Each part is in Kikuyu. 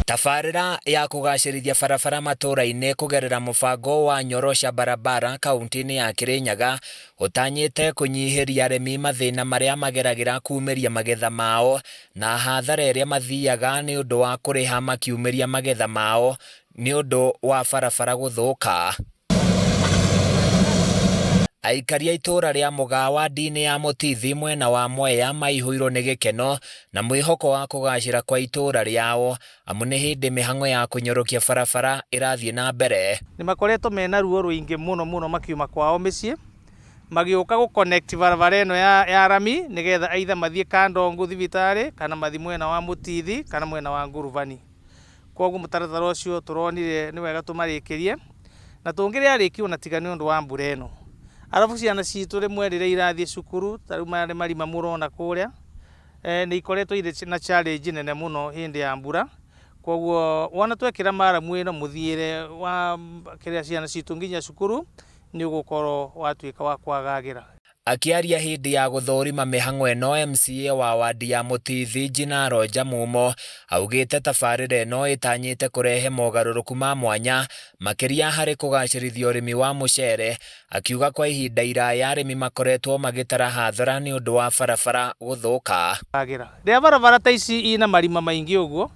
Tabarĩra ya kũgacĩrithia barabara matũra-inĩ kũgerera mũbango wa Nyorosha Barabara kaunti-inĩ ya Kirinyaga ũtanyĩte kũnyihĩria arĩmi mathĩna marĩa mageragĩra kumĩria magetha mao na hathara ĩrĩa mathiaga nĩ ũndũ wa kũrĩha makiumĩria magetha mao nĩ ũndũ wa barabara gũthũka. Aikari a itũũra rĩa Mũgaa wadi-inĩ ya Mũtithi mwena wa Mwea maihũirwo nĩ gĩkeno na mwĩhoko wa kũgacĩra kwa itũũra rĩao amu nĩ hĩndĩ mĩhang'o ya kũnyorokia barabara ĩrathiĩ na mbere. Nĩ makoretwo mena ruo rũingĩ mũno mũno makiuma kwao mĩciĩ magĩũka gũ connect barabara ĩno ya rami nĩgetha either mathiĩ Kandongu thibitarĩ kana mathiĩ mwena wa Mũtithi kana mwena wa Ngurubani. Koguo mũtaratara ũcio tũronire nĩ wega tũmarĩkĩrie na tũngĩrĩarĩkia ona tiga nĩ ũndũ wa mbura ĩno. Arabu ciana citũ rĩmwe rĩrĩa irathiĩ cukuru ta rĩu maya nĩ marima mũrona kũrĩa nĩ ikoretwo irĩ na challenge nene mũno hĩndĩ ya mbura. Koguo wona twekĩra maramu ĩno mũthiĩre wa kĩrĩa ciana citũ nginya cukuru nĩ ũgũkorwo watuĩka wa kwagagĩra. Akĩaria hĩndĩ ya gũthũrima mĩhang'o ĩno MCA wa wadi ya Mũtithi Jinaro Njamumo augĩte tabarĩra ĩno ĩtanyĩte kũrehe mogarũrũku ma mwanya makĩria harĩ kũgacĩrithia ũrĩmi wa mũcere, akiuga kwa ihinda iraya arĩmi makoretwo magĩtara hathara nĩ ũndũ wa barabara gũthũka. Rĩrĩa barabara ta ici ina marima maingĩ ũguo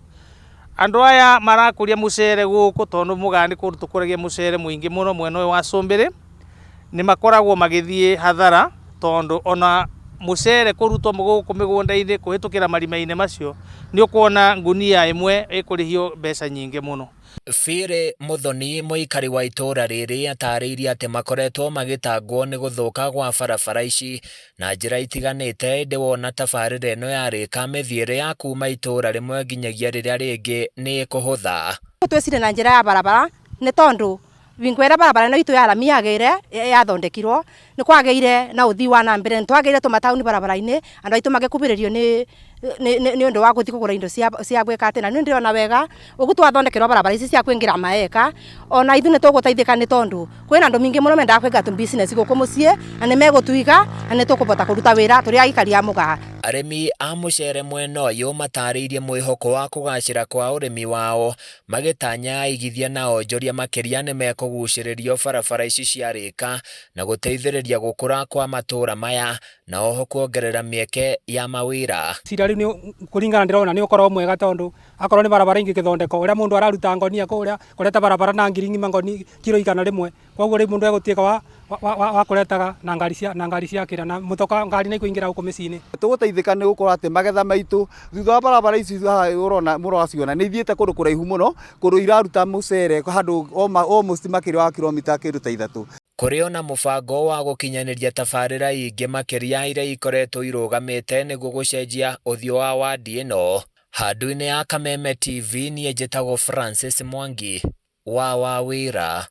andũ aya marakũria mũcere gũkũ tondũ Mũgaa nĩ kũndũ tũkũragia mũcere mũingĩ mũno mwena ũyũ wa Cũmbĩrĩ nĩ makoragwo magĩthiĩ hathara tondũ ona mũcere kũrutwo gũkũ mĩgũnda-inĩ kũhĩtũkĩra marima-inĩ macio nĩ ũkuona ngunia ĩmwe ĩkũrĩhio mbeca nyingĩ mũno. Bĩrĩ Mũthoni mũikari wa itũũra rĩrĩ atarĩirie atĩ makoretwo magĩtangwo nĩ gũthũka gwa barabara ici na njĩra itiganĩte ĩndĩ wona tabarĩra ĩno yarĩka mĩthiĩre ya kuma itũũra rĩmwe nginyagia rĩrĩa rĩngĩ nĩ ĩkũhũtha. Twecire na njĩra ya barabara nĩ tondũ bingo ĩrĩa barabara ĩno itũ ya rami yagĩire yathondekirwo nĩ kwagĩire na ũthii wa na mbere nĩ twagĩire tũmataũni barabara-inĩ andũ aitũ magĩkuhĩrĩrio nĩ ũndũ wa gũthiĩ kũgũra indo cia gwĩka atĩ na nĩ ndĩrona wega ũguo twathondekerwo barabara ici cia kũingĩra maeka ona ithuĩ nĩ tũgũteithĩka nĩ tondũ kwĩna andũ maingĩ mũno mendaga kũiga tũ business gũkũ mũciĩ na nĩ megũtuiga na nĩ tũkũbota kũruta wĩra tũrĩ aikari a Mũgaa. Arĩmi a mũcere mwena ũyũ matarĩirie mwĩhoko wa kũgacĩra kwa ũrĩmi wao magĩtanya aigithia na onjoria makĩria nĩ mekũgucĩrĩrio barabara ici ciarĩka na gũteithĩrĩria gũkũra kwa matũũra maya na oho kuongerera mĩeke ya mawĩra. Cira rĩu nĩ kũringana ndĩrona nĩ ũkorwo mwega tondũ akorwo nĩ barabara ingĩgĩthondekwo ũrĩa mũndũ araruta ngonia kũrĩa kũreta barabara na ngiri ng'ima ngoni kiro 100 koguo rĩu mũndũ egũtuĩka wa kũretaga na ngari cia na ngari cia kĩra na mũtoka ngari nĩ ikũingĩra gũkũ mĩciĩ-inĩ. Tũgũteithĩka nĩ gũkorwo atĩ magetha maitũ thutha wa barabara ici haha ũrona mũraciona nĩ ithiĩte kũndũ kũraihu mũno kũndũ iraruta mũcere handũ almost makĩria wa kilomita kĩndũ ta 3. Kũrĩ ona mũbango wa gũkinyanĩria tabarĩra ingĩ makĩria iria ikoretwo irũgamĩte nĩguo gũcenjia ũthiũ wa wadi ĩno. Handũ-inĩ ya Kameme TV niĩ njĩtagwo Francis Mwangi wa Wawĩra.